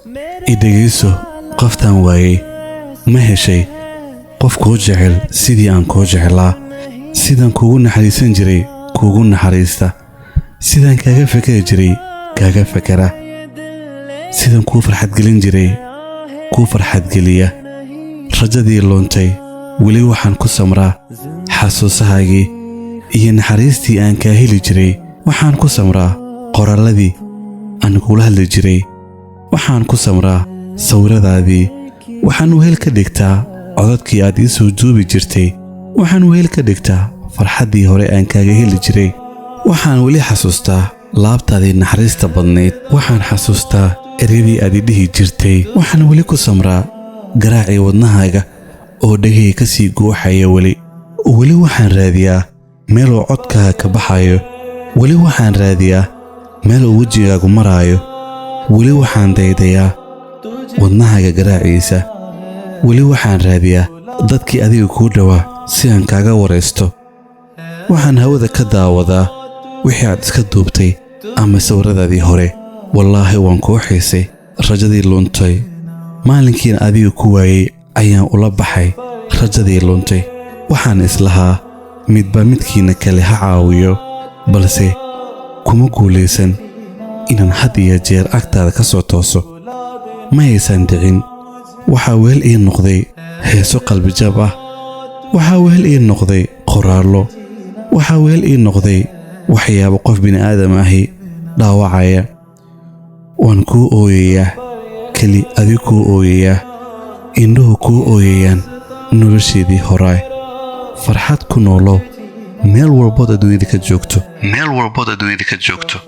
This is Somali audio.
I dhegayso, qoftaan waayey. Ma heshay qof kuu jecel sidii aan kuu jeclaa? Sidaan kuugu naxariisan jiray kuugu naxariista, sidaan kaaga fekeri jiray kaaga fekera, sidaan kuu farxadgelin jiray kuu farxadgeliya. Rajadii luntay, weli waxaan ku samraa xasuusahaagii iyo naxariistii aan kaa heli jiray. Waxaan ku samraa qoraalladii aan kugula hadli jiray. Waxaan ku samraa sawiradaadii. Waxaan wehel ka dhigtaa codadkii aad ii soo duubi jirtay. Waxaan wehel ka dhigtaa farxaddii hore aan kaaga heli jiray. Waxaan weli xasuustaa laabtaadii naxariista badnayd. Waxaan xasuustaa eryadii aad i dhihi jirtay. Waxaan weli ku samraa garaacii wadnahaaga oo dhegahii ka sii guuxaya. Weli weli waxaan raadiyaa meel uu codkaaga ka baxayo. Weli waxaan raadiyaa meel uu wejigaagu maraayo. Weli waxaan daydayaa wadnahaaga garaaciisa. Weli waxaan raadiyaa dadkii adiga kuu dhowaa si aan kaaga waraysto. Waxaan hawada ka daawadaa wixii aad iska duubtay ama sawiradaadii hore. Wallaahi waan kuu xiisay, rajadii luntay. Maalinkiina adiga ku waayey ayaan ula baxay rajadii luntay. Waxaan islahaa midba midkiina kale ha caawiyo, balse kuma guulaysan inaan had iyo jeer agtaada ka soo tooso. Ma aysan dhicin. Waxaa wehel ii noqday heeso qalbijab ah. Waxaa wehel ii noqday qoraallo. Waxaa wehel ii noqday waxyaabo qof bini'aadam ahi dhaawacaya. Waan kuu ooyayaa, keli adi kuu ooyayaa, indhuhu kuu ooyayaan. Nolosheedii horaay, farxad ku noolow meel walbood adduunyada ka joogto, meel walbood adduunyada ka joogto.